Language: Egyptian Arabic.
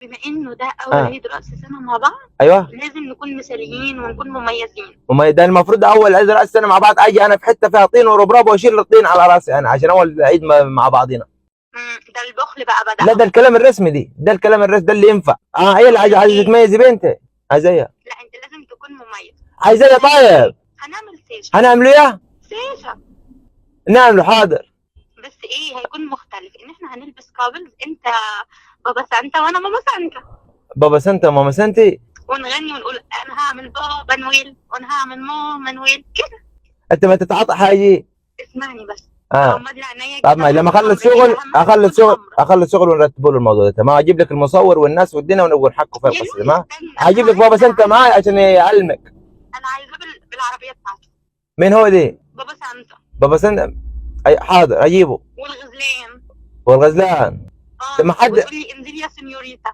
بما انه ده اول عيد راس سنة مع بعض. ايوه. لازم نكون مثاليين ونكون مميزين. وما ده المفروض اول عيد راس السنة مع بعض اجي انا في حتة فيها طين وربراب واشيل الطين على راسي انا عشان اول عيد مع بعضينا. ده البخل بقى بدأ. لا ده الكلام الرسمي، دي ده الكلام الرسمي ده اللي ينفع. ايه اللي عايزه تتميزي بنتي؟ عايزه ايه؟ لا انت لازم تكون مميز. عايزه ايه؟ طيب هنعمل session. هنعمله ايه؟ session. نعمله، حاضر. بس ايه هيكون مختلف؟ ان احنا هنلبس couples، انت بابا سانتا وانا ماما سانتا. بابا سانتا وماما سانتي. ونغني ونقول انا هعمل بابا نويل وانا هعمل ماما نويل كده. انت ما تتعاطى حاجة؟ اسمعني بس. غمض لي عينيا. طب ما لما اخلص شغل، اخلص شغل، اخلص شغل ونرتبوا له الموضوع ده، تمام؟ اجيب لك المصور والناس والدنيا ونحكوا فيها القصة، تمام؟ هجيب لك بابا سانتا معاي عشان يعلمك. انا عايزاه بالعربية بتاعته. مين هو دي؟ بابا سانتا. بابا سانتا، حاضر اجيبه. والغزلان. والغزلان. اه. ما حد وتقول لي انزلي يا سنيوريتا.